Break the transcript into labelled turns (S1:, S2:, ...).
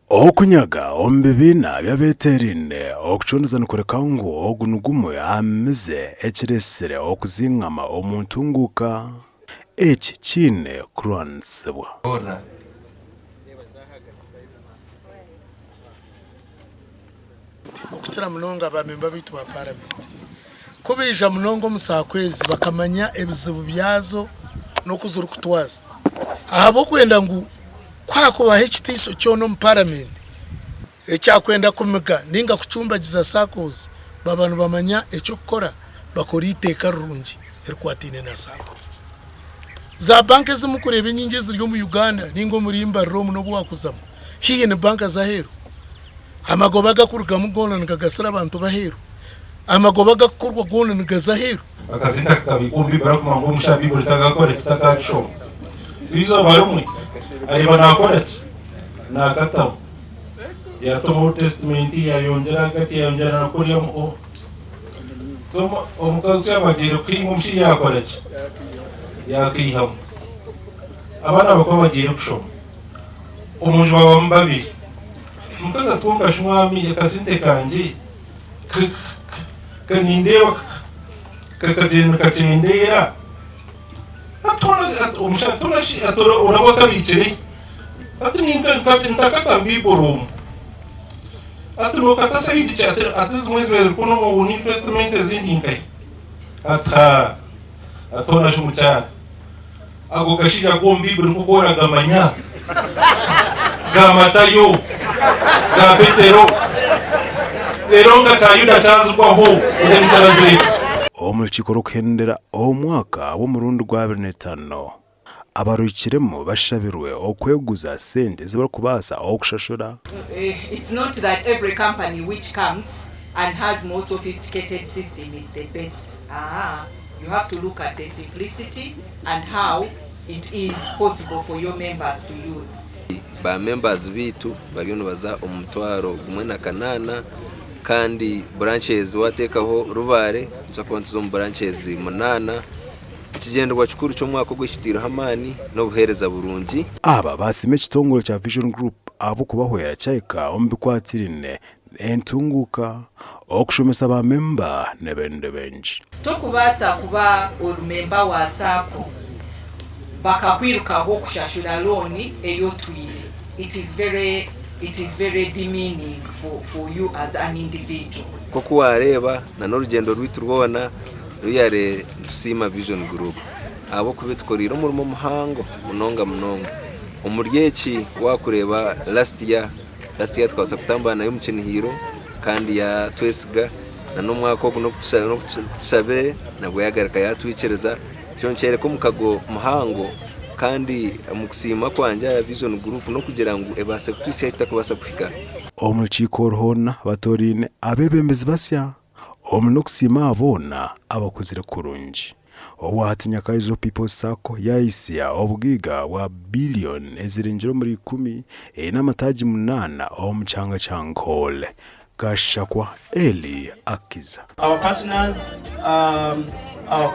S1: Okunyaga omu bibiina by'abeeteeraine okucondooza nikworeka ngu ogu ni gumwe aha mize ekireetsire okuzingama omu ntunguuka. Eki kiine kurwanisibwa.
S2: Okukira munonga ba memba baitu ba paramenti ku baija munonga omu saako ezi bakamanya ebizibu byazo n'oku zirikutwaza ahabw'okwenda ngu ku hakubaho ekitiiso kyona omu paramenti ekyakwenda kumiga ninga kucumbagiza saccos baba nibamanya eky'okukora bakora eiteeka rirungi erikwataine na saako. Za banka ezi murikureeba enyingi eziri omu Uganda ninga omuri Mbarara omu n'obu waakuzamu haihi ni banka z'aheeru. Amagoba agakurugamu goona nigagasira abantu b'aheeru. Amagoba agakukorwa goona nigaza aheeru.
S3: Akasente akakabiikwa omu Baiburi akumanya ngu omushaija Baiburi takakora ki? Takagishoma. So eizooba rimwe areeba naakora ki? Naakatamu. Yaata omu Old Testament yaayongyera ahagati yaayongyera na kuriya omu o. So omukazi ku yaaba agiire kuhinga omushaija yaakora ki? Yaakaihamu. Abaana bakaba bagiire kushoma. Omunju babamu babiri. Omukazi ati, Kwonka shi mwami, akasente kangye ka nindeeba kagyenda nikakyendeera. Omushaija ati, Hoona shi oraba okabiikire hi? Ati, Ntakata mu Baiburi omu. Ati, Nookata sayidi ki? Ati, Zimwe zibaire ziri kunu omu New Testament ezindi nkahi? Ati, Haa. Ati, Hoona shi mukyara, Ago gashaija g'omu Baiburi nk'oku oragamanya, ga Matayo, ga Petero, reero nka kya Yuda kyazigwaho, ekyo nikirazire.
S1: Omu rukiiko rw'okuhendera omwaka w'omurundi gwa abiri n'etaano, abaruhikiremu bashabirwe okweguza sente ezi barikubaasa okushashura.
S4: It's not that every company which comes and has more sophisticated system is the best aah you have to look at the simplicity and how it is possible for your members to use.
S5: Ba members baitu bariyo nibaza omu 1,008 kandi branches wateekaho Rubare nituza kuba nituza omu branches munaana. Ekigyendererwa kikuru ky'omwaka ogu ekitaireho amaani n'obuheereza burungi.
S1: Aba baasiima ekitongore kya Vision Group ahabw'okubahwera kyahika omu bikwatiraine entunguuka, okushomesa ba memba n'ebindi bingi.
S4: Tokubaasa kuba ori memba wa sacco bakakwirukaho kushashura loan ei otwire. It is very it is very demeaning for for you as an individual.
S5: Nk'oku waareeba na n'orugyendo rwaitu rwona ruyare nitusiima Vision Group ahabw'okuba etukoreire omurimo muhango munonga munonga. Omuri eki waakureeba last year Last year tukabaasa kutambura nayo omu kinihiiro kandi yatwesiga na n'omwaka ogu n'okutushabire nabwo yagaruka yatwikiriza. Ekyo nikyoreka omukago muhango kandi omu kusiima kwangye aha Vision Group n'okugira ngu ebaase kutuhitsya ahu tutakubaasa kuhika.
S1: Omu rukiiko oru hoona batooraine abeebembezi basya omu n'okusiima aha boona abakozire kurungi. Obwahati Nyakaizo People's Sacco yahisya obugaiga bwa billion ezirengire omuri ikumi eine amataagi munaana omu kyanga kya Ankole. Gashakwa Elly Akiza.
S6: Our partners, um, our.